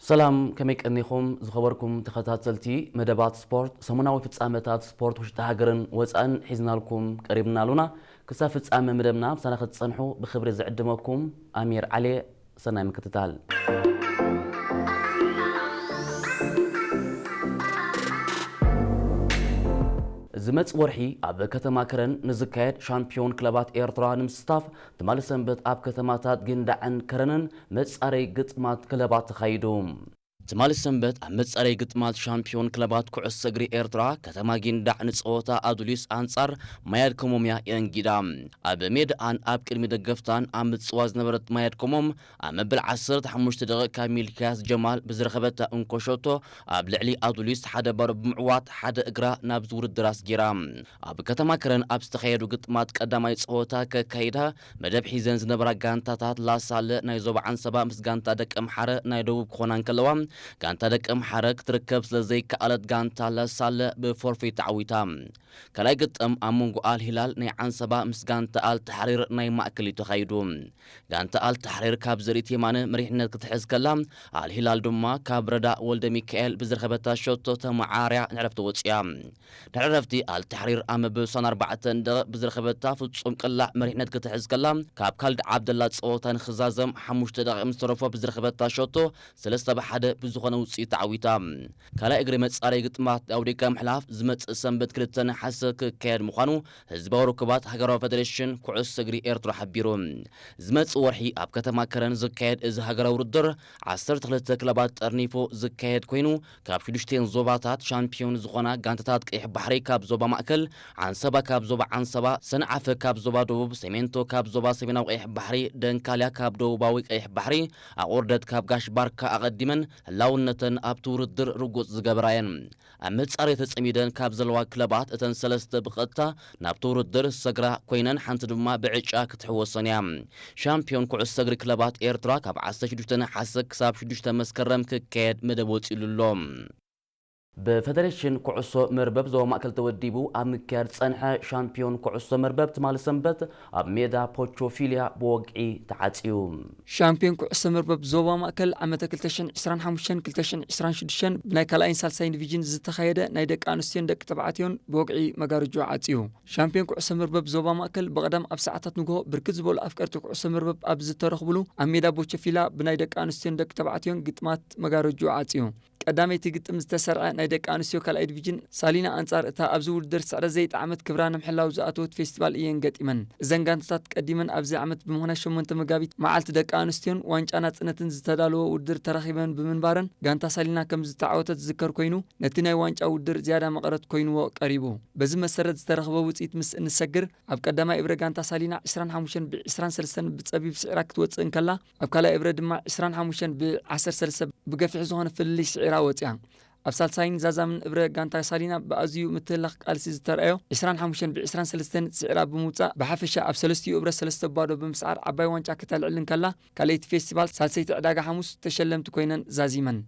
ሰላም፣ ከመይ ቀኒኹም ዝኸበርኩም ተኸታተልቲ መደባት ስፖርት? ሰሙናዊ ፍጻመታት ስፖርት ውሽጢ ሃገርን ወጻእን ሒዝናልኩም ቀሪብና ኣሉና። ክሳብ ፍጻመ መደብና ምሳና ክትጸንሑ ብኽብሪ ዝዕድመኩም ኣሚር ዓሊ። ሰናይ ምክትታል። ዝመጽእ ወርሒ ኣብ ከተማ ከረን ንዝካየድ ሻምፒዮን ክለባት ኤርትራ ንምስታፍ ትማሊ ሰንበት ኣብ ከተማታት ጊንዳዕን ከረንን መጻረይ ግጥማት ክለባት ተኻይዱ። ትማሊ ሰንበት ኣብ መጻረይ ግጥማት ሻምፒዮን ክለባት ኩዕሶ እግሪ ኤርትራ ከተማ ጊንዳዕ ንጸወታ ኣዱሊስ ኣንጻር ማያድ ኮሞምያ የእንጊዳ። ኣብ ሜዳኣን ኣብ ቅድሚ ደገፍታን ኣብ ምጽዋ ዝነበረት ማያድ ኮሞም ኣብ መበል ዓሰርተ ሓሙሽተ ደቂቃ ሚልክያስ ጀማል ብዝረኸበታ እንኮ ሸቶ ኣብ ልዕሊ ኣዱሊስ ሓደ ባዶ ብምዕዋት ሓደ እግራ ናብዚ ውድድር ኣስጊራ። ኣብ ከተማ ከረን ኣብ ዝተኻየዱ ግጥማት ቀዳማይ ጸወታ ከካይዳ መደብ ሒዘን ዝነበራ ጋንታታት ላሳለ ናይ ዞባ ዓንሰባ ምስ ጋንታ ደቂ ኣምሓረ ናይ ደቡብ ክኾና እንከለዋ፣ ጋንታ ደቂ ኣምሓረ ክትርከብ ስለ ዘይከኣለት ጋንታ ላሳለ ብፎርፌ ተዓዊታ። ካልኣይ ግጥም ኣብ መንጎ ኣል ሂላል ናይ ዓንሰባ ምስ ጋንታ ኣል ተሕሪር ናይ ማእከል እዩ ተኻይዱ። ጋንታ ኣል ተሕሪር ካብ ዘርኢት የማነ መሪሕነት ክትሕዝ ከላ፣ ኣል ሂላል ድማ ካብ ረዳ ወልደ ሚካኤል ብዝረኸበታ ሸቶ ተመዓርያ ንዕረፍቲ ወጽያ። ድሕሪ ዕረፍቲ ኣል ተሕሪር ኣብ መበል ስሳን ኣርባዕተን ደቂቕ ብዝረኸበታ ፍጹም ቅላዕ መሪሕነት ክትሕዝ ከላ፣ ካብ ካልድ ዓብደላ ጸወታ ንኽዛዘም ሓሙሽተ ደቂቕ ምስ ተረፎ ብዝረኸበታ ሸቶ ሰለስተ ብ ሓደ ብዝኾነ ውጽኢት ተዓዊታ። ካልኣይ እግሪ መጻረይ ግጥማት ኣብ ደቂቃ ምሕላፍ ዝመጽእ ሰንበት ክልተ ነሓሰ ክካየድ ምዃኑ ህዝባዊ ርክባት ሃገራዊ ፌደሬሽን ኩዕሶ እግሪ ኤርትራ ሓቢሩ። ዝመጽእ ወርሒ ኣብ ከተማ ከረን ዝካየድ እዚ ሃገራዊ ውድድር ዓሰርተ ክልተ ክለባት ጠርኒፉ ዝካየድ ኮይኑ፣ ካብ ሽዱሽተን ዞባታት ሻምፒዮን ዝኾና ጋንታታት ቀይሕ ባሕሪ ካብ ዞባ ማእከል፣ ዓንሰባ ካብ ዞባ ዓንሰባ፣ ሰንዓፈ ካብ ዞባ ደቡብ፣ ሰሜንቶ ካብ ዞባ ሰሜናዊ ቀይሕ ባሕሪ፣ ደንካልያ ካብ ደቡባዊ ቀይሕ ባሕሪ፣ ኣቑርደት ካብ ጋሽ ባርካ ኣቐዲመን ህላውነተን ኣብቲ ውድድር ርጉጽ ዝገበራ እየን። ኣብ መጻረይ ተጸሚደን ካብ ዘለዋ ክለባት እተን ሰለስተ ብቐጥታ ናብቲ ውድድር ዝሰግራ ኮይነን፣ ሓንቲ ድማ ብዕጫ ክትሕወሰን እያ። ሻምፒዮን ኩዕሶ እግሪ ክለባት ኤርትራ ካብ ዓሰርተ ሽዱሽተ ነሓሰ ክሳብ ሽዱሽተ መስከረም ክካየድ መደብ ወጺኡሉ ኣሎ። ብፌደሬሽን ኩዕሶ መርበብ ዞባ ማእከል ተወዲቡ ኣብ ምክያድ ዝጸንሐ ሻምፒዮን ኩዕሶ መርበብ ትማሊ ሰንበት ኣብ ሜዳ ፖቾፊልያ ብወግዒ ተዓጽዩ። ሻምፒዮን ኩዕሶ መርበብ ዞባ ማእከል ዓመተ ክልተ ሽሕን ዕስራን ሓሙሽተን ክልተ ሽሕን ዕስራን ሽዱሽተን ብናይ ካልኣይን ሳልሳይን ዲቪዥን ዝተኻየደ ናይ ደቂ ኣንስትዮን ደቂ ተባዕትዮን ብወግዒ መጋረጆ ዓጽዩ። ሻምፒዮን ኩዕሶ መርበብ ዞባ ማእከል ብቐዳም ኣብ ሰዓታት ንግሆ ብርክት ዝበሉ ኣፍቀርቲ ኩዕሶ መርበብ ኣብ ዝተረኽብሉ ኣብ ሜዳ ቦቸፊላ ብናይ ደቂ ኣንስትዮን ደቂ ተባዕትዮን ግጥማት መጋረጆ ዓጽዩ። ቀዳመይቲ ግጥም ዝተሰርዐ ናይ ደቂ ኣንስትዮ ካልኣይ ዲቪዥን ሳሊና ኣንጻር እታ ኣብዚ ውድድር ስዕረት ዘይጠዓመት ክብራ ንምሕላው ዝኣተወት ፌስቲቫል እየን ገጢመን። እዘን ጋንታታት ቀዲመን ኣብዚ ዓመት ብምኽንያት ሸሞንተ መጋቢት መዓልቲ ደቂ ኣንስትዮን ዋንጫ ናጽነትን ዝተዳለወ ውድድር ተራኺበን ብምንባረን ጋንታ ሳሊና ከም ዝተዓወተት ዝዝከር ኮይኑ፣ ነቲ ናይ ዋንጫ ውድድር ዝያዳ መቐረት ኮይንዎ ቀሪቡ። በዚ መሰረት ዝተረኽበ ውጽኢት ምስ እንሰግር፣ ኣብ ቀዳማይ እብረ ጋንታ ሳሊና ዕስራን ሓሙሽተን ብ ዕስራን ሰለስተን ብጸቢብ ስዒራ ክትወጽእ እንከላ፣ ኣብ ካልኣይ እብረ ድማ ዕስራን ሓሙሽተን ብ ዓሰርተ ሰለስተ ብገፊሕ ዝኾነ ፍልልይ ስዒራ ወጺኣ። ኣብ ሳልሳይን ዛዛምን እብረ ጋንታ ሳሊና ብኣዝዩ ምትህላኽ ቃልሲ ዝተርኣዮ ዕስራን ሓሙሽተን ብ ዕስራን ሰለስተን ስዒራ ብምውጻእ ብሓፈሻ ኣብ ሰለስቲኡ እብረ ሰለስተ ባዶ ብምስዓር ዓባይ ዋንጫ ክተልዕል እንከላ፣ ካልኣይቲ ፌስቲቫል ሳልሰይቲ ዕዳጋ ሓሙስ ተሸለምቲ ኮይነን ዛዚመን።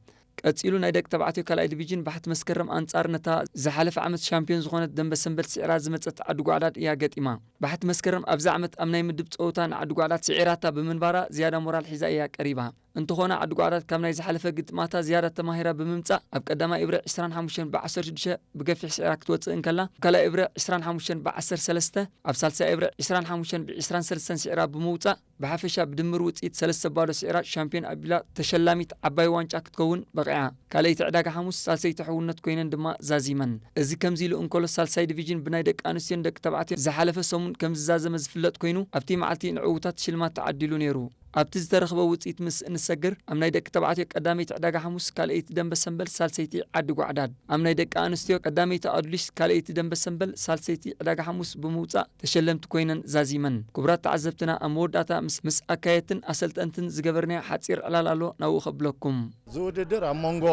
ቀጺሉ ናይ ደቂ ተባዕትዮ ካልኣይ ዲቪዥን ባሕቲ መስከረም ኣንጻር ነታ ዝሓለፈ ዓመት ሻምፒዮን ዝኾነት ደንበ ሰንበል ስዒራ ዝመጸት ዓዲ ጓዕዳድ እያ ገጢማ። ባሕቲ መስከረም ኣብዚ ዓመት ኣብ ናይ ምድብ ጸወታ ንዓዲ ጓዕዳድ ስዒራታ ብምንባራ ዝያዳ ሞራል ሒዛ እያ ቀሪባ። እንተኾነ ዓዲ ጓዕዳድ ካብ ናይ ዝሓለፈ ግጥማታ ዝያዳ ተማሂራ ብምምጻእ ኣብ ቀዳማይ እብረ ዕስራን ሓሙሽተን ብ ዓሰርተ ሽዱሽተ ብገፊሕ ስዒራ ክትወጽእ እንከላ፣ ኣብ ካልኣይ እብረ ዕስራን ሓሙሽተን ብ ዓሰርተ ሰለስተ፣ ኣብ ሳልሳይ እብረ ዕስራን ሓሙሽተን ብ ዕስራን ሰለስተን ስዒራ ብምውጻእ ብሓፈሻ ብድምር ውጽኢት ሰለስተ ባዶ ስዒራ ሻምፒዮን ኣቢላ ተሸላሚት ዓባይ ዋንጫ ክትከውን በቒዓ። ካልኣይቲ ዕዳጋ ሓሙስ ሳልሰይቲ ሕውነት ኮይነን ድማ ዛዚመን። እዚ ከምዚ ኢሉ እንከሎ ሳልሳይ ዲቪዥን ብናይ ደቂ ኣንስትዮን ደቂ ተባዕትዮን ዝሓለፈ ሰሙን ከም ዝዛዘመ ዝፍለጥ ኮይኑ ኣብቲ መዓልቲ ንዕዉታት ሽልማት ተዓዲሉ ነይሩ። ኣብቲ ዝተረኽበ ውጽኢት ምስ እንሰግር ኣብ ናይ ደቂ ተባዕትዮ ቀዳመይቲ ዕዳጋ ሓሙስ ካልኣይቲ ደንበ ሰንበል ሳልሰይቲ ዓዲ ጓዕዳድ፣ ኣብ ናይ ደቂ ኣንስትዮ ቀዳመይቲ ኣዱሊስ ካልኣይቲ ደንበ ሰንበል ሳልሰይቲ ዕዳጋ ሓሙስ ብምውጻእ ተሸለምቲ ኮይነን ዛዚመን። ክቡራት ተዓዘብትና ኣብ መወዳእታ ምስ ምስ ኣካየድትን ኣሰልጠንትን ዝገበርናዮ ሓጺር ዕላል ኣሎ ናብኡ ከብለኩም። እዚ ውድድር ኣብ መንጎ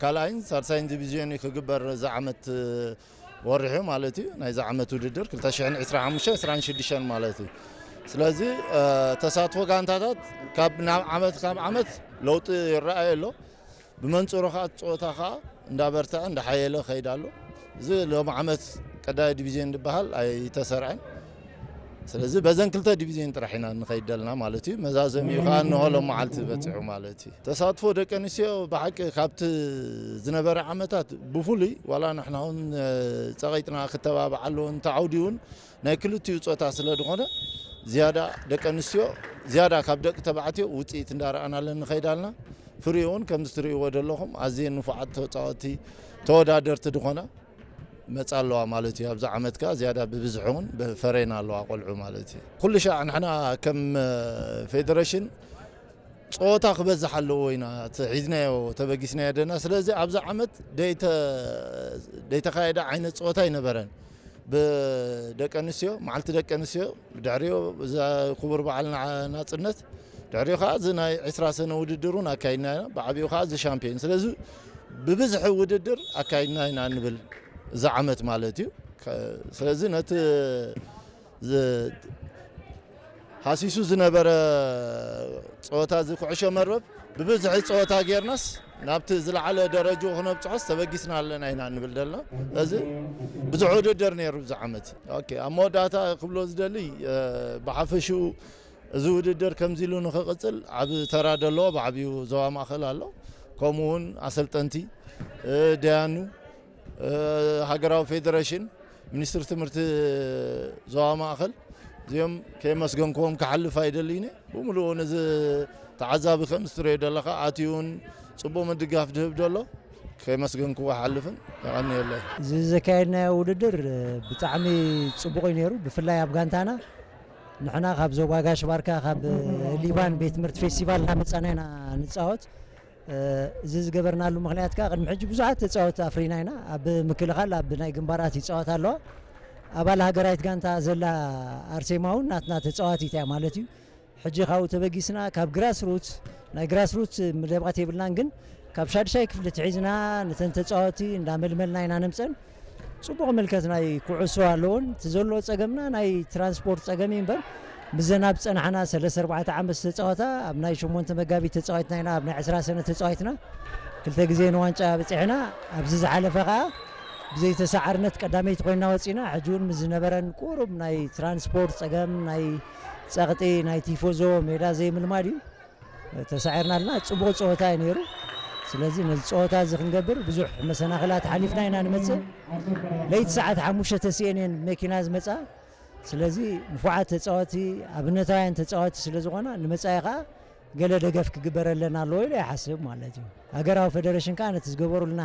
ካልኣይን ሳልሳይን ዲቪዝዮን እዩ ክግበር እዚ ዓመት ወሪሑ ማለት እዩ። ናይዚ ዓመት ውድድር ክልተ ሽሕን ዕስራን ሓሙሽተን ዕስራን ሽዱሽተን ማለት እዩ። ስለዚ ተሳትፎ ጋንታታት ካብ ናብ ዓመት ካብ ዓመት ለውጢ ይረኣይ ኣሎ። ብመንጽሩ ከዓ እቲ ፀወታ ከዓ እንዳበርትዐ እንዳሓየለ ይኸይድ ኣሎ። እዚ ሎም ዓመት ቀዳይ ዲቪዝዮን ዝበሃል ኣይተሰርዐን። ስለዚ በዘን ክልተ ዲቪዝዮን ጥራሕ ኢና ንኸይድ ደልና ማለት እዩ። መዛዘሚኡ ከዓ እንሆ ሎም መዓልቲ በፂሑ ማለት እዩ። ተሳትፎ ደቂ ኣንስትዮ ብሓቂ ካብቲ ዝነበረ ዓመታት ብፍሉይ ዋላ ንሕና እውን ጸቒጥና ክተባብዓሉ እውን ተዓውዲ እውን ናይ ክልቲኡ ጾታ ስለ ዝኾነ ዝያዳ ደቂ ኣንስትዮ ዝያዳ ካብ ደቂ ተባዕትዮ ውፅኢት እንዳረኣናለን ንኸይድ ኣለና። ፍሪኡ እውን ከምዚ ትርእይዎ ዘለኹም ኣዝየን ንፉዓት ተፃወቲ ተወዳደርቲ ዝኾና መጻ ኣለዋ ማለት እዩ። ኣብዚ ዓመት ከኣ ዝያዳ ብብዝሒ እውን ፈሬና ኣለዋ ቆልዑ ማለት እዩ። ኩሉ ሻዕ ንሕና ከም ፌደሬሽን ጸወታ ክበዝሕ ኣለዎ ኢና እቲ ሒዝናዮ ተበጊስናዮ ደና። ስለዚ ኣብዚ ዓመት ደይተ-፣ ደይተኻየደ ዓይነት ጸወታ ኣይነበረን። ብደቂ ኣንስትዮ፣ መዓልቲ ደቂ ኣንስትዮ፣ ድሕሪኡ እዛ ክቡር በዓል ና-፣ ናጽነት፣ ድሕሪኡ ከኣ እዚ ናይ ዕስራ ሰነ ውድድር እውን ኣካይድና ኢና። ብዓቢኡ ከኣ እዚ ሻምፒዮን። ስለዚ ብብዝሒ ውድድር ኣካይድና ኢና ንብል እዚ ዓመት ማለት እዩ። ከ-፣ ስለዚ ነቲ ዝ-፣ ሃሲሱ ዝነበረ ጸወታ እዚ ኩዕሾ መርበብ ብብዝሒ ጸወታ ጌርናስ ናብቲ ዝለዓለ ደረጅኡ ክነብጽሖስ ተበጊስና ኣለና ኢና ንብል ደልና። እዚ ብዙሕ ውድድር ነይሩ እዚ ዓመት። ኦኬ፣ ኣብ መወዳእታ ክብሎ ዝደሊ፣ እ፣ ብሓፈሽኡ እዚ ውድድር ከምዚ ኢሉ ንኽቕጽል ዓቢ ተራ ደለዎ፣ ብዓቢኡ ዞባ ማእከል ኣሎ። ከምኡ እውን ኣሰልጠንቲ፣ እ፣ ደያኑ፣ እ፣ ሃገራዊ ፌደሬሽን፣ ሚኒስትሪ ትምህርቲ ዞባ ማእከል፣ እዚኦም ከየመስገንክዎም ክሓልፍ ኣይደልይን እየ። ብምሉኡ ነዚ ተዓዛቢ ከም ዝትርእዮ ዘለኻ ኣትዩን ጽቡቕ ምድጋፍ ድህብ ደሎ ከየመስገንክዎ ክሓልፍን የቐንየለይ። እዚ ዘካየድናዮ ውድድር ብጣዕሚ ጽቡቕ እዩ ነይሩ። ብፍላይ ኣብ ጋንታና ንሕና ካብ ዞባ ጋሽ ባርካ ካብ ሊባን ቤት ትምህርቲ ፌስቲቫል እናመጻና ኢና ንጻወት። እ፣ እዚ ዝገበርናሉ ምኽንያት ከኣ ቅድሚ ሕጂ ብዙሓት ተጻወትቲ ኣፍሪና ኢና። ኣብ ምክልኻል ኣብ ናይ ግንባራት ይጻወታ ኣለዋ። ኣባል ሃገራዊት ጋንታ ዘላ ኣርሴማ እውን ናትና ተጻዋቲት እያ ማለት እዩ። ሕጂ ካብኡ ተበጊስና ካብ ግራስ ሩት፣ ናይ ግራስ ሩት ምደብቐት የብልናን፣ ግን ካብ ሻድሻይ ክፍሊ ትሒዝና ነተን ተጻወቲ እንዳመልመልና ኢና ነምጸን። ጽቡቕ ምልከት ናይ ኩዕሶ ኣለዎን። እቲ ዘሎ ጸገምና ናይ ትራንስፖርት ጸገም እዩ እምበር፣ ምዘን ኣብ ጸናሕና ሰለስተ ኣርባዕተ ዓመት ዝተጻወታ ኣብ ናይ ሸሞንተ መጋቢት ተጻዊትና ኢና፣ ኣብ ናይ ዕስራ ሰነ ተጻዊትና ክልተ ግዜ ንዋንጫ በጺሕና። ኣብዚ ዝሓለፈ ከኣ ብዘይተሰዓርነት ቀዳመይቲ ኮይና ወጺና። ሕጂ እውን ምስ ዝነበረን ቁሩብ ናይ ትራንስፖርት ጸገም፣ ናይ ጸቕጢ፣ ናይ ቲፎዞ ሜዳ ዘይምልማድ እዩ። ተሳዒርና ኣለና። ጽቡቕ ጸወታ እዩ ነይሩ። ስለዚ ነዚ ጸወታ እዚ ክንገብር ብዙሕ መሰናኽላት ሓሊፍና ኢና ንመጽእ። ለይቲ ሰዓት ሓሙሽተ ተሲኤን እየን መኪና ዝመጻ። ስለዚ ንፉዓት ተጻወቲ፣ ኣብነታውያን ተጻወቲ ስለ ዝኾና ንመጻኢ ከኣ ገለ ደገፍ ክግበረለን ኣለዎ ኢለ ይሓስብ ማለት እዩ። ሃገራዊ ፌደሬሽን ከኣ ነቲ ዝገበሩልና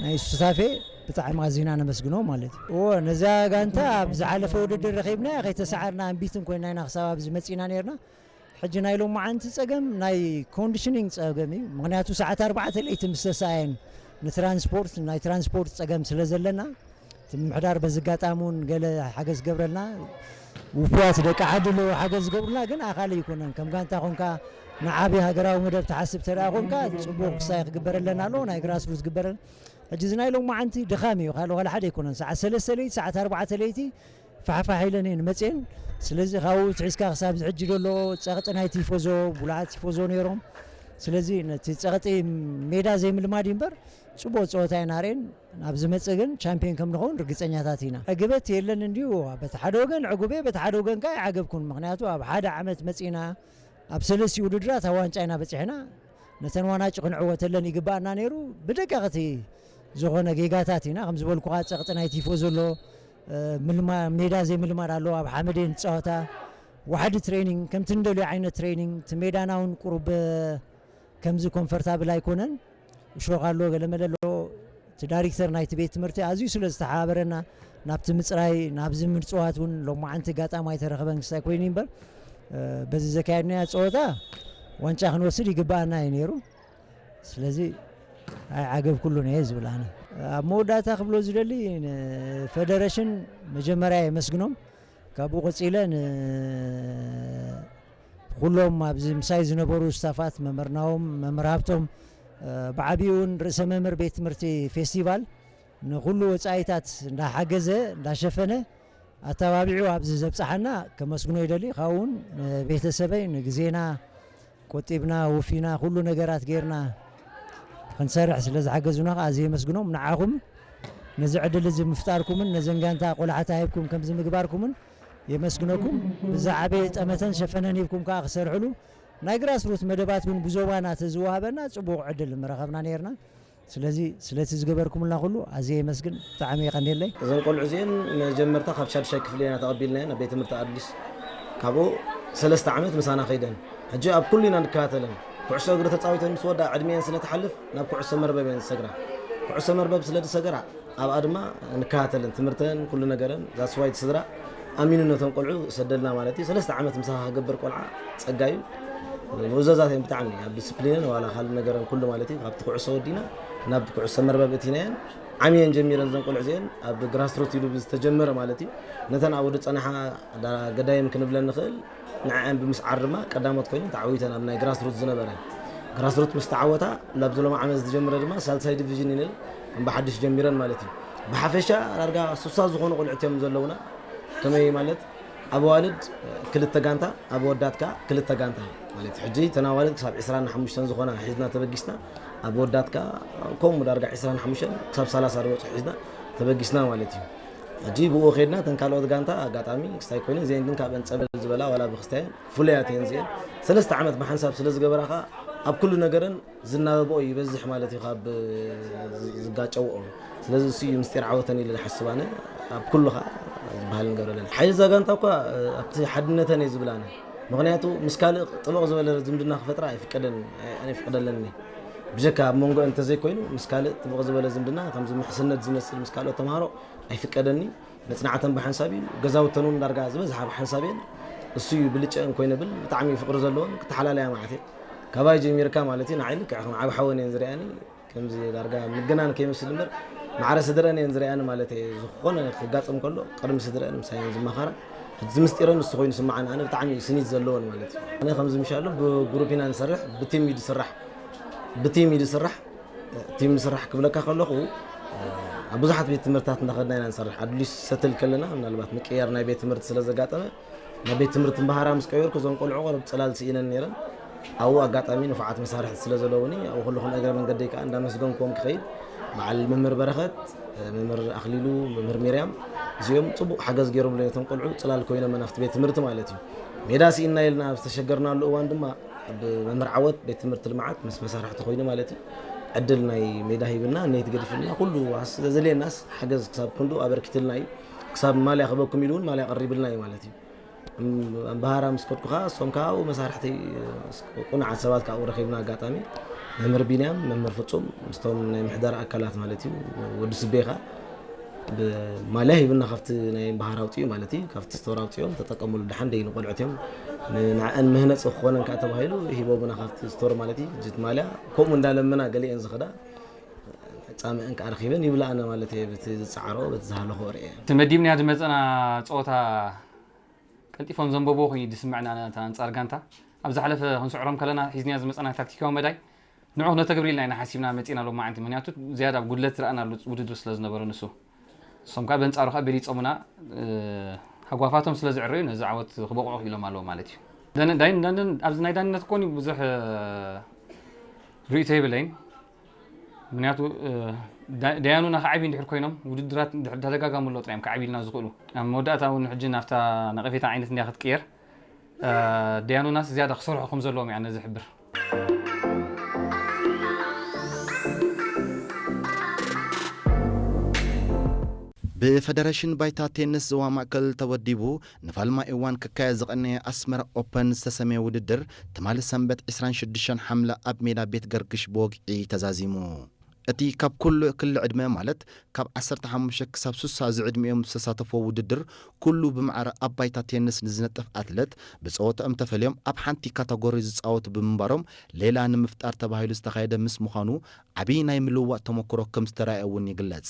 ናይ ሱታፌ ብጣዕሚ ኣዚና ነመስግኖ ማለት እዩ። እወ፣ ነዛ ጋንታ ኣብ ዝሓለፈ ውድድር ረኺብናያ፣ ከይተሰዓርና ኣንቢትን ኮይና ኢና ክሳብ ኣብዚ መጺና ነይርና። ሕጂ ናይ ሎማዓንቲ ጸገም ናይ ኮንዲሽኒንግ ጸገም እዩ። ምኽንያቱ ሰዓት ኣርባዕተ ለይቲ ምስ ተሳእየን ንትራንስፖርት፣ ናይ ትራንስፖርት ጸገም ስለ ዘለና፣ እቲ ምምሕዳር በዚ ኣጋጣሚ እውን ገለ ሓገዝ ገብረልና፣ ውፉያት ደቂ ዓዲ ኣለዉ ሓገዝ ዝገብሩልና፣ ግን ኣኻሊ ኣይኮነን። ከም ጋንታ ኮንካ ንዓቢ ሃገራዊ መደብ ትሓስብ ተደኣ ኮንካ፣ ጽቡቕ ክሳይ ክግበረለና ኣለዎ፣ ናይ ግራስሩት ዝግበረን። ሕጂ እዚ ናይ ሎማዓንቲ ድኻም እዩ፣ ካልእ ዋላ ሓደ ኣይኮነን። ሰዓት ሰለስተ ለይቲ፣ ሰዓት ኣርባዕተ ለይቲ ፋሕፋሕ ኢለን እየን መፅየን። ስለዚ ካብኡ ትሒዝካ ክሳብ እዚ ሕጂ ዘሎ ፀቕጢ ናይ ቲፎዞ፣ ብሉዓት ቲፎዞ ነይሮም። ስለዚ ነቲ ፀቕጢ ሜዳ ዘይምልማድ እዩ እምበር ፅቡቕ ፀወታ ኢና ርኤን። ኣብ ዝመፅእ ግን ቻምፒዮን ከም ንኸውን ርግፀኛታት ኢና። ዕግበት የለን እንድዩ፣ በቲ ሓደ ወገን ዕጉበ፣ በቲ ሓደ ወገን ከዓ ኣይዓገብኩን። ምኽንያቱ ኣብ ሓደ ዓመት መፂና ኣብ ሰለስቲ ውድድራት ኣብ ዋንጫ ኢና በፂሕና። ነተን ዋናጭ ክንዕወተለን ይግባኣና ነይሩ። ብደቀቕቲ ዝኾነ ጌጋታት ኢና፣ ከም ዝበልኩኻ፣ ፀቕጢ ናይ ቲፎ ዘሎ፣ እ፣ ምልማ-፣ ሜዳ ዘይምልማድ ኣሎ፣ ኣብ ሓመድ እየን ዝፃወታ። ዋሕዲ ትሬኒንግ፣ ከምቲ ንደልዮ ዓይነት ትሬኒንግ፣ እቲ ሜዳና እውን ቁሩብ፣ እ፣ ከምዚ ኮምፈርታብል ኣይኮነን። እሾኽ ኣሎ፣ ገለመለ ኣሎ። እቲ ዳይሬክተር ናይቲ ቤት ትምህርቲ ኣዝዩ ስለ ዝተሓባበረና፣ ናብቲ ምፅራይ፣ ናብዚ ምፅዋት እውን ሎማዓንቲ ኣጋጣሚ ኣይተረኸበን ክስታይ ኮይኑ እምበር፣ እ፣ በዚ ዘካየድናዮ ፀወታ ዋንጫ ክንወስድ ይግባኣና እዩ ነይሩ። ስለዚ ኣይዓገብኩሉን እየ ዝብል ኣነ። ኣብ መወዳእታ ክብሎ ዝደሊ፣ ንፌደሬሽን መጀመርያ የመስግኖም። ካብኡ ቀጺለ ንኹሎም ኣብዚ ምሳይ ዝነበሩ ስታፋት፣ መምህር ናሆም፣ መምህር ሃብቶም፣ እ፣ ብዓቢኡ እውን ርእሰ መምህር ቤት ትምህርቲ ፌስቲቫል ንኹሉ ወጻኢታት እንዳሓገዘ፣ እንዳሸፈነ፣ ኣተባቢዑ ኣብዚ ዘብጽሓና ከመስግኖ ይደሊ። ካብኡ እውን ንቤተሰበይ፣ ንግዜና ቆጢብና፣ ወፊና፣ ኩሉ ነገራት ጌርና ክንሰርሕ ስለ ዝሓገዙና ከኣ ኣዝየ የመስግኖም። ንዓኹም ነዚ ዕድል እዚ ምፍጣርኩምን ነዘን ጋንታ ቆላሕታ ሂብኩም ከምዚ ምግባርኩምን የመስግነኩም። ብዛዕባ ጠመተን ሸፈነን ሂብኩም ከዓ ክሰርሕሉ ናይ ግራስሩት መደባት እውን ብዞባና ተዝወሃበና ጽቡቕ ዕድል ምረኸብና ነይርና። ስለዚ ስለቲ ዝገበርኩምልና ኩሉ ኣዝየ የመስግን። ብጣዕሚ የቐንየለይ። እዘን ቆልዑ እዚአን መጀመርታ ካብ ሻድሻይ ክፍሊ ኢና ተቐቢልናየን ኣብ ቤት ትምህርቲ ኣድሊስ። ካብኡ ሰለስተ ዓመት ምሳና ከይደን ሕጂ ኣብ ኩሉ ኢና ንከታተለን። ኩዕሶ እግሪ ተፃዊተን ምስ ወዳ ዕድሜአን ስለ ትሓልፍ ናብ ኩዕሶ መርበብ እየን ዝሰግራ። ኩዕሶ መርበብ ስለ ዝሰገራ ኣብኣ ድማ ንከታተለን ትምህርተን ኩሉ ነገረን። ዛስዋይ እቲ ስድራ ኣሚኑ ነቶም ቆልዑ ሰደልና ማለት እዩ። ሰለስተ ዓመት ምሳኻ ክገብር ቆልዓ ፀጋ እዩ። ምእዘዛት እየን ብጣዕሚ ኣብ ዲስፕሊንን ዋላ ካልእ ነገረን ኩሉ ማለት እዩ። ካብቲ ኩዕሶ ወዲና ናብ ኩዕሶ መርበብ እቲናየን ዓሚየን ጀሚረን እዘን ቆልዑ እዚአን ኣብ ግራስሩት ኢሉ ብዝተጀመረ ማለት እዩ። ነተን ኣብኡ ዝፀናሓ ገዳይም ክንብለን ንኽእል። ንዕአን ብምስዓር ድማ ቀዳሞት ኮይነን ተዓዊተን ኣብ ናይ ግራስሩት ዝነበረ። ግራስሩት ምስ ተዓወታ ላብዚ ሎሚ ዓመት ዝጀምረ ድማ ሳልሳይ ዲቪዥን ኢለን ከም ብሓድሽ ጀሚረን ማለት እዩ። ብሓፈሻ ዳርጋ ሱሳ ዝኾኑ ቆልዑት እዮም ዘለውና። ከመይ ማለት ኣብ ኣዋልድ ክልተ ጋንታ ኣብ ኣወዳት ከዓ ክልተ ጋንታ ማለት እዩ። ሕጂ እተን ኣዋልድ ክሳብ ዕስራን ሓሙሽተን ዝኾና ሒዝና ተበጊስና ኣብ ኣወዳት ከዓ ከምኡ ዳርጋ ዕስራን ሓሙሽተን ክሳብ ሰላሳ ዝበፅሑ ሒዝና ተበጊስና ማለት እዩ። ሕጂ ብኡ ከይድና እተን ካልኦት ጋንታ ኣጋጣሚ ክስታይ ኮይነን እዚአን ግን ካብአን ፀበል ዝበላ ዋላ ብክስታየን ፍሉያት እየን እዚአን። ሰለስተ ዓመት ብሓንሳብ ስለ ዝገበራ ከዓ ኣብ ኩሉ ነገረን ዝናበብኦ ይበዝሕ ማለት እዩ ካብ ዝጋጨውኦ። ስለዚ እሱ እዩ ምስጢር ዓወተን ኢለ ዝሓስብ ኣነ። ኣብ ኩሉ ከዓ ዝበሃል ንገብረለን ሓይሊ እዛ ጋንታ እኳ ኣብቲ ሓድነተን እየ ዝብል ኣነ። ምክንያቱ ምስ ካልእ ጥብቕ ዝበለ ዝምድና ክፈጥራ ኣይፍቀደን ኣይፍቀደለኒ። ብጀካ ኣብ መንጎ እንተዘይኮይኑ ምስ ካልእ ጥብቕ ዝበለ ዝምድና ከምዚ ምሕስነት ዝመስል ምስ ካልኦት ተምሃሮ ኣይፍቀደኒ። መጽናዕተን ብሓንሳብ እዩ። ገዛውተን እውን ዳርጋ ዝበዝሓ ብሓንሳብ እየን። እሱ እዩ ብልጨአን ኮይነ ብል ብጣዕሚ ፍቕሪ ዘለዎን ክተሓላለያ ማለት እየ። ካባይ ጀሚርካ ማለት እዩ ንዓይ ልክዕ ከም ዓብ ሓወን እየን ዝሪኣኒ። ከምዚ ዳርጋ ምግናን ከይመስል እምበር ማዕረ ስድረን እየን ዝሪኣኒ ማለት እየ። ዝኾነ ክጋጥም ከሎ ቅድሚ ስድረን ምሳየን ዝመኻራ። ሕዚ ምስጢረን ንሱ ኮይኑ ስማዓን ኣነ ብጣዕሚ ስኒት ዘለዎን ማለት እዩ። ኣነ ከምዚ ምሻሉ ብግሩፕ ኢና ንሰርሕ፣ ብቲም እዩ ዝስራሕ። ብቲም እዩ ዝስራሕ። ቲም ንስራሕ ክብለካ ከለኹ ኣብ ብዙሓት ቤት ትምህርትታት እንዳኸድና ኢና ንሰርሕ። ኣድሊስ ሰትል ከለና ምናልባት ምቅያር ናይ ቤት ትምህርቲ ስለ ዘጋጠመ ናብ ቤት ትምህርቲ እምበሃራ ምስ ቀየርኩ እዞም ቆልዑ ቆረብ ፅላል ስኢነን ነይረን። ኣብኡ ኣጋጣሚ ንፉዓት መሳርሕቲ ስለ ዘለውኒ ኣብኡ ከለኹ ንእግረ መንገደይ ከዓ እንዳመስገንኩም ክኸይድ በዓል መምህር በረኸት፣ መምህር ኣኽሊሉ፣ መምህር ሚርያም እዚኦም ፅቡቕ ሓገዝ ገይሮምለይ ነቶም ቆልዑ ፅላል ኮይኖም ናብቲ ቤት ትምህርቲ ማለት እዩ። ሜዳ ስኢንና ኢልና ኣብ ዝተሸገርናሉ እዋን ድማ ብመምህር ዓወት ቤት ትምህርቲ ልምዓት ምስ መሳርሕቲ ኮይኑ ማለት እዩ ዕድል ናይ ሜዳ ሂብና ኔት ገዲፍልና ኩሉ ዘድልየናስ ሓገዝ ክሳብ ክንዱ ኣበርኪትልና እዩ። ክሳብ ማልያ ክበኩም ኢሉ እውን ማልያ ቀሪብልና እዩ ማለት እዩ። ኣምባሃራ ምስ ከድኩ ከዓ እሶም ከዓ ኣብኡ መሳርሕቲ ቁኑዓት ሰባት ከዓ ኣብኡ ረኺብና ኣጋጣሚ መምህር ቢንያም መምህር ፍፁም ምስቶም ናይ ምሕደራ ኣካላት ማለት እዩ ወዲ ስቤ ከዓ ብማልያ ሂብና ካብቲ ናይ እምበሃር ኣውፅኡ ማለት እዩ ካብቲ ስቶር ኣውፅኦም ተጠቀምሉ ደሓን ደይ ንቆልዑት እዮም ንዓን መህነፂ ክኾነን ከዓ ተባሂሉ ሂቦምና ካብቲ ስቶር ማለት እዩ ጅት ማልያ ከምኡ እንዳለምና ገሊአን ዝኸዳ ፃምአን ከዓ ረኪበን ይብላኣነ ማለት እየ በቲ ዝፀዓሮ በቲ ዝሃለኾ ርኤ እቲ መዲብንያ ዝመፀና ፀወታ ቀልጢፎም ዘንበብዎ ኮይኑ እዩ ዝስምዐና ነታ ኣንፃር ጋንታ ኣብ ዝሓለፈ ክንስዕሮም ከለና ሒዝናዮ ዝመፃና ታክቲካዊ መዳይ ንዑ ክነተግብር ኢልና ኢና ሓሲብና መፂና ሎማዓንቲ ምክንያቱ ዝያዳ ጉድለት ዝረኣናሉ ውድድር ስለ ዝነበረ ንሱ እሶም ከዓ በንፃሩ ከዓ በሊፆምና ሃጓፋቶም ስለ ዝዕረዩ ነዚ ዓወት ክበቕዑ ክኢሎም ኣለዎ ማለት እዩ ኣብዚ ናይ ዳንነት ኮኒ ብዙሕ ርእቶ የብለይን ምክንያቱ ደያኑና ክዓብዩ እንድሕር ኮይኖም ውድድራት እንድሕር ተደጋጋሚ ኣለዉ ጥራዮም ክዓብዩልና ዝኽእሉ ኣብ መወዳእታ እውን ሕጂ ናብታ ነቐፌታ ዓይነት እንድያ ክትቅየር ደያኑናስ ዝያዳ ክሰርሑ ከም ዘለዎም እያ ነዚ ሕብር ብፈደረሽን ባይታ ቴንስ ዞባ ማእከል ተወዲቡ ንፋልማይ እዋን ክካየድ ዝቐነየ ኣስመራ ኦፐን ዝተሰምየ ውድድር ትማሊ ሰንበት ዕስራን ሽዱሽተን ሓምለ ኣብ ሜዳ ቤት ገርግሽ ብወግዒ ተዛዚሙ። እቲ ካብ ኩሉ ክሊ ዕድመ ማለት ካብ ዓሰርተ ሓሙሽተ ክሳብ ሱሳ ዝዕድሚኦም ዝተሳተፍዎ ውድድር ኩሉ ብማዕረ ኣብ ባይታ ቴንስ ንዝነጥፍ ኣትለት ብፀወትኦም ተፈልዮም ኣብ ሓንቲ ካተጎሪ ዝፃወቱ ብምንባሮም ሌላ ንምፍጣር ተባሂሉ ዝተኻየደ ምስ ምዃኑ ዓብዪ ናይ ምልውዋጥ ተመክሮ ከም ዝተራእየ እውን ይግለፅ።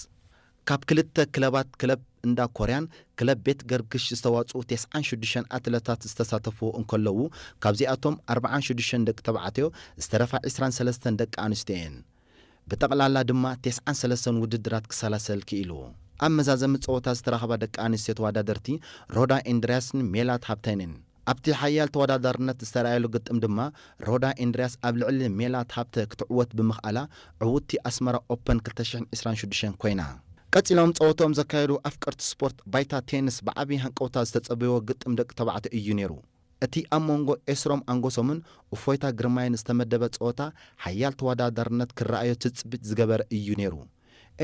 ካብ ክልተ ክለባት ክለብ እንዳ ኮርያን ክለብ ቤት ገርግሽ ዝተዋፅኡ ተስዓን ሽዱሽተን ኣትለታት ዝተሳተፍዎ እንከለዉ ካብዚኣቶም ኣርብዓን ሽዱሽተን ደቂ ተባዕትዮ ዝተረፋ ዕስራን ሰለስተን ደቂ ኣንስትዮ እየን። ብጠቕላላ ድማ ተስዓን ሰለስተን ውድድራት ክሰላሰል ክኢሉ። ኣብ መዛዘሚ ፀወታ ዝተረኸባ ደቂ ኣንስትዮ ተወዳደርቲ ሮዳ ኢንድርያስን ሜላት ሃብተንን ኣብቲ ሓያል ተወዳዳርነት ዝተረኣየሉ ግጥም ድማ ሮዳ ኢንድርያስ ኣብ ልዕሊ ሜላት ሃብተ ክትዕወት ብምኽኣላ ዕውትቲ ኣስመራ ኦፐን ክልተ ሽሕን ዕስራን ሽዱሽተን ኮይና። ቀጺሎም ጸወትኦም ዘካየዱ ኣፍቀርቲ ስፖርት፣ ባይታ ቴንስ ብዓቢ ሃንቀውታ ዝተጸበይዎ ግጥም ደቂ ተባዕትዮ እዩ ነይሩ። እቲ ኣብ መንጎ ኤስሮም ኣንጎሶምን እፎይታ ግርማይን ዝተመደበ ጸወታ፣ ሓያል ተወዳዳርነት ክረኣዮ ትጽቢት ዝገበረ እዩ ነይሩ።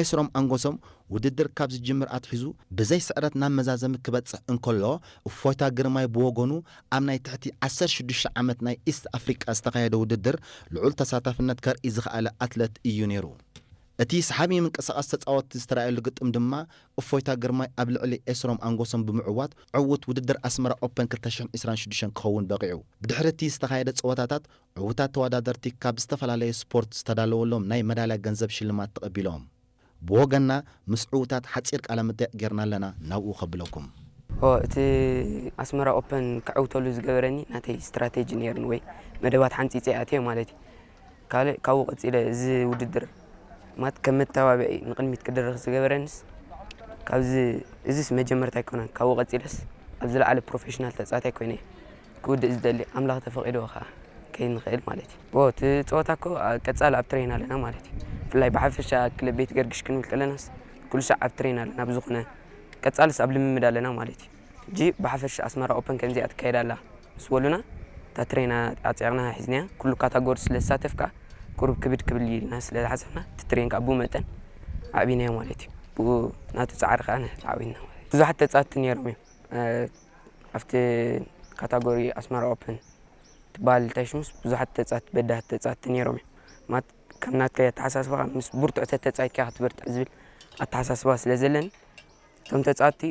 ኤስሮም ኣንጎሶም ውድድር ካብ ዝጅምር ኣትሒዙ ብዘይ ስዕረት ናብ መዛዘሚ ክበጽሕ እንከሎ፣ እፎይታ ግርማይ ብወገኑ ኣብ ናይ ትሕቲ ዓሰርተ ሽዱሽተ ዓመት ናይ ኢስት ኣፍሪቃ ዝተኻየደ ውድድር ልዑል ተሳታፍነት ከርኢ ዝኸኣለ ኣትለት እዩ ነይሩ። እቲ ሰሓቢ ምንቅስቓስ ተጻወትቲ ዝተራእየሉ ግጥም ድማ፣ እፎይታ ግርማይ ኣብ ልዕሊ ኤስሮም ኣንጎሶም ብምዕዋት ዕዉት ውድድር ኣስመራ ኦፐን ክልተ ሽሕን ዕስራን ሽዱሽተን ክኸውን በቒዑ። ብድሕሪ እቲ ዝተኻየደ ጸወታታት፣ ዕዉታት ተወዳደርቲ ካብ ዝተፈላለዩ ስፖርት ዝተዳለወሎም ናይ መዳልያ ገንዘብ ሽልማት ተቐቢሎም። ብወገንና ምስ ዕዉታት ሓጺር ቃለ መጠይቕ ጌርና ኣለና፣ ናብኡ ከብለኩም። ኦ፣ እቲ ኣስመራ ኦፐን ክዕውተሉ ዝገበረኒ ናተይ ስትራቴጂ ነይሩን ወይ መደባት ሓንጺጸ ኣትየ ማለት እዩ። ካልእ ካብኡ ቀጺለ እዚ ውድድር ማለት ከም መተባብዒ ንቕድሚት ክድርኽ ዝገበረንስ ካብዚ፣ እዚስ መጀመርታ ኣይኮነን። ካብኡ ቀጺለስ ኣብ ዝለዓለ ፕሮፌሽናል ተጻዋታይ ኮይነ ክውድእ ዝደሊ፣ ኣምላኽ ተፈቒድዎ ኸዓ ከይንኽእል ማለት እዩ። ዎ፣ እቲ ጸወታ እኮ ቀጻሊ ኣብ ትሬን ኣለና ማለት እዩ። ብፍላይ ብሓፈሻ ክለብ ቤት ገርግሽ ክንብል ከለናስ ኩሉ ሻዕ ኣብ ትሬን ኣለና። ብዝኾነ ቀጻልስ ኣብ ልምምድ ኣለና ማለት እዩ። ሕጂ ብሓፈሻ ኣስመራ ኦፐን ከምዚኣ ትካየድ ኣላ ምስ በሉና፣ እታ ትሬና ኣጽዒቕና ሒዝናያ፣ ኩሉ ካታጎሪ ስለ ዝሳተፍካ ቁሩብ ክብድ ክብል ኢልና ስለ ዝሓሰብና፣ እቲ ትሬን ከኣ ብኡ መጠን ኣዕቢናዮ ማለት እዩ። ብኡ ናቱ ጻዕሪ ከኣ ንዓቢና ማለት እዩ። ብዙሓት ተጻወትቲ ነይሮም እዮም። እ፣ ኣብቲ ካታጎሪ ኣስመራ ኦፐን ትበሃል እንታይ ሽሙስ ብዙሓት ተጻወትቲ፣ በዳህቲ ተጻወትቲ ነይሮም እዮም። ማለት ከም ናትካይ ኣተሓሳስባኻ ምስ ብርቱዕ ተተጻዊትካ ክትበርትዕ ዝብል ኣተሓሳስባ ስለ ዘለኒ፣ እቶም ተጻወትቲ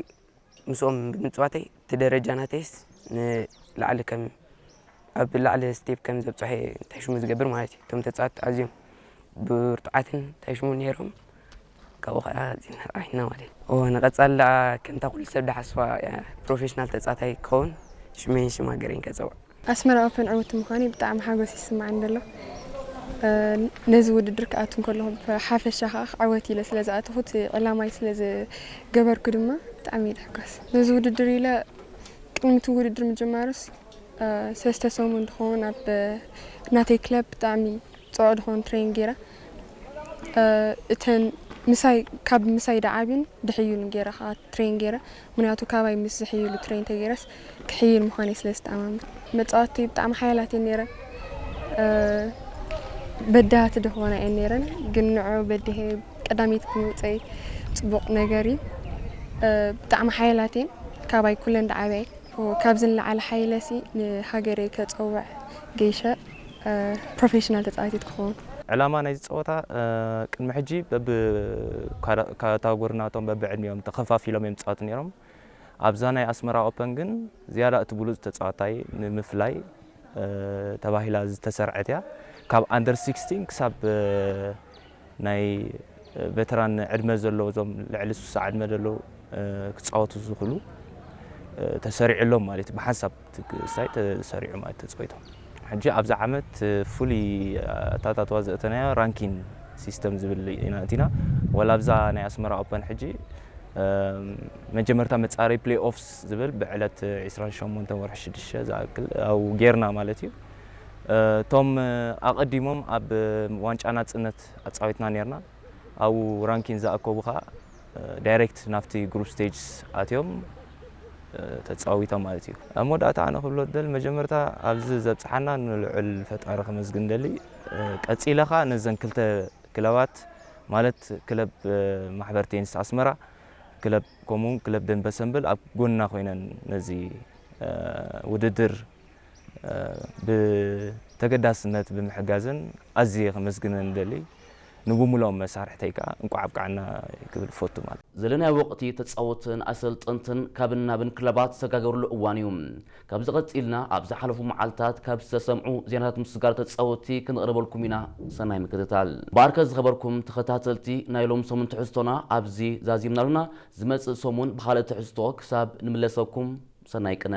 ምስኦም ብምጽዋተይ እቲ ደረጃ ናተይስ ንላዕሊ ከም፣ ኣብ ላዕሊ ስቴፕ ከም ዘብጽሖ እንታይ ሽሙ ዝገብር ማለት እዩ። እቶም ተጻወትቲ ኣዝዮም ብርቱዓትን እንታይ ሽሙ ነይሮም። ካብኡ ኸዓ ኣዚና ረኣይና ማለት እዩ። ኦ፣ ንቐጻሊ ደኣ ከምታ ኩሉ ሰብ ዝሓስባ እያ፣ ፕሮፌሽናል ተጻዋታይ ክኸውን ሽመይን ሽም ሃገረይን ከጸውዕ። ኣስመራ ኦፐን ዕውቲ ምዃነይ ብጣዕሚ ሓጎስ ይስምዓኒ ዘሎ። እ፣ ነዚ ውድድር ክኣቱ እንከለኹ ብሓፈሻ ኸዓ ክዕወት ኢለ ስለ ዝኣተኹ፣ እቲ ዕላማይ ስለ ዝገበርኩ ድማ ብጣዕሚ እየ ዝሕጎስ። ነዚ ውድድር ኢለ ቅድሚ እቲ ውድድር ምጅማሩስ፣ እ፣ ሰለስተ ሰሙን ዝኸውን ኣብ ናተይ ክለብ ብጣዕሚ ጽዑቕ ዝኾነ ትሬን ገይረ። እ፣ እተን ምሳይ፣ ካብ ምሳይ ደዓብዩን ድሕዩን ገይረ ኸዓ ትሬን ገይረ። ምኽንያቱ ካባይ ምስ ዝሕይሉ ትሬን ተገይረስ ክሕይል ምዃነይ ስለ ዝተኣማመን። መጻወትቲ ብጣዕሚ ሓያላት እየን ነይረን። እ፣ በዳህቲ ድኾና እየን ነይረን፣ ግን ንዑ በዲሄ ቀዳመይቲ ብምውጸይ ጽቡቕ ነገር እዩ። እ፣ ብጣዕሚ ሓያላት እየን፣ ካባይ ኩለን ደዓብያ እየን። ካብዚ ንላዕሊ ሓይለሲ ንሃገረይ ከጸውዕ ገይሸ፣ እ፣ ፕሮፌሽናል ተጻዋቲት ክኸውን። ዕላማ ናይዚ ጸወታ፣ እ፣ ቅድሚ ሕጂ በብ ካዳ-፣ ካታጎሪ ናቶም በብዕድሚኦም ተኸፋፊሎም እዮም ዝጻወቱ ነይሮም። ኣብዛ ናይ ኣስመራ ኦፐን ግን ዝያዳ እቲ ብሉጽ ተጻዋታይ ንምፍላይ፣ እ፣ ተባሂላ ዝተሰርዐት እያ። ካብ ኣንደር ሲክስቲን ክሳብ፣ እ፣ ናይ ቬተራን ዕድመ ዘለዎ፣ እዞም ልዕሊ ስሳ ዕድመ ዘለዉ፣ እ፣ ክጻወቱ ዝኽእሉ፣ እ፣ ተሰሪዑሎም ማለት እዩ። ብሓንሳብ እቲ ክሳይ ተሰሪዑ ማለት ተጸዊቶም። ሕጂ ኣብዚ ዓመት፣ እ፣ ፍሉይ ኣታታትዋ ዘእተናዮ ራንኪን ሲስተም ዝብል ኢና እቲና። ወላ ኣብዛ ናይ ኣስመራ ኦፐን ሕጂ፣ እ፣ መጀመርታ መጻረይ ፕሌይ ኦፍስ ዝብል ብዕለት ዕስራን ሸሞንተን ወርሒ ሽዱሽተ ዝኣክል ኣብኡ ጌርና ማለት እዩ። እ፣ እቶም፣ እ፣ ኣቐዲሞም ኣብ ዋንጫ ናጽነት ኣጻዊትና ኔርና። ኣብኡ ራንኪን ዝኣከቡ ኸኣ፣ እ፣ ዳይሬክት ናብቲ ግሩፕ ስቴጅስ ኣትዮም፣ እ፣ ተጻዊቶም ማለት እዩ። ኣብ መወዳእታ ኣነ ክብሎ ዝደሊ፣ መጀመርታ ኣብዚ ዘብጽሓና ንልዑል ፈጣሪ ከመስግን ደሊ። እ፣ ቀጺለ ኸኣ ነዘን ክልተ ክለባት፣ ማለት ክለብ፣ እ፣ ማሕበር ቴኒስ ኣስመራ፣ ክለብ፣ ከምኡውን ክለብ ደንበ ሰምብል ኣብ ጎንና ኮይነን ነዚ፣ እ፣ ውድድር፣ እ፣ ብተገዳስነት ብምሕጋዘን ኣዝየ ከመስግነን እደሊ። ንብምልኦም መሳርሕተይ ከኣ እንቋዕ ኣብቅዓና ክብል እፈቱ ማለት። ዘለናዮ ወቕቲ ተጻወትን ኣሰልጠንትን ካብን ናብን ክለባት ዝተጋገሩሉ እዋን እዩ። ካብዚ ቀጺልና ኣብ ዝሓለፉ መዓልታት ካብ ዝተሰምዑ ዜናታት ምስጋር ተጻወትቲ ክንቕርበልኩም ኢና። ሰናይ ምክትታል። በኣርከ ዝኸበርኩም ተኸታተልቲ ናይ ሎም ሰሙን ትሕዝቶና ኣብዚ ዛዚምና ኣሉና። ዝመጽእ ሰሙን ብኻልእ ትሕዝቶ ክሳብ ንምለሰኩም ሰናይ ቅነ።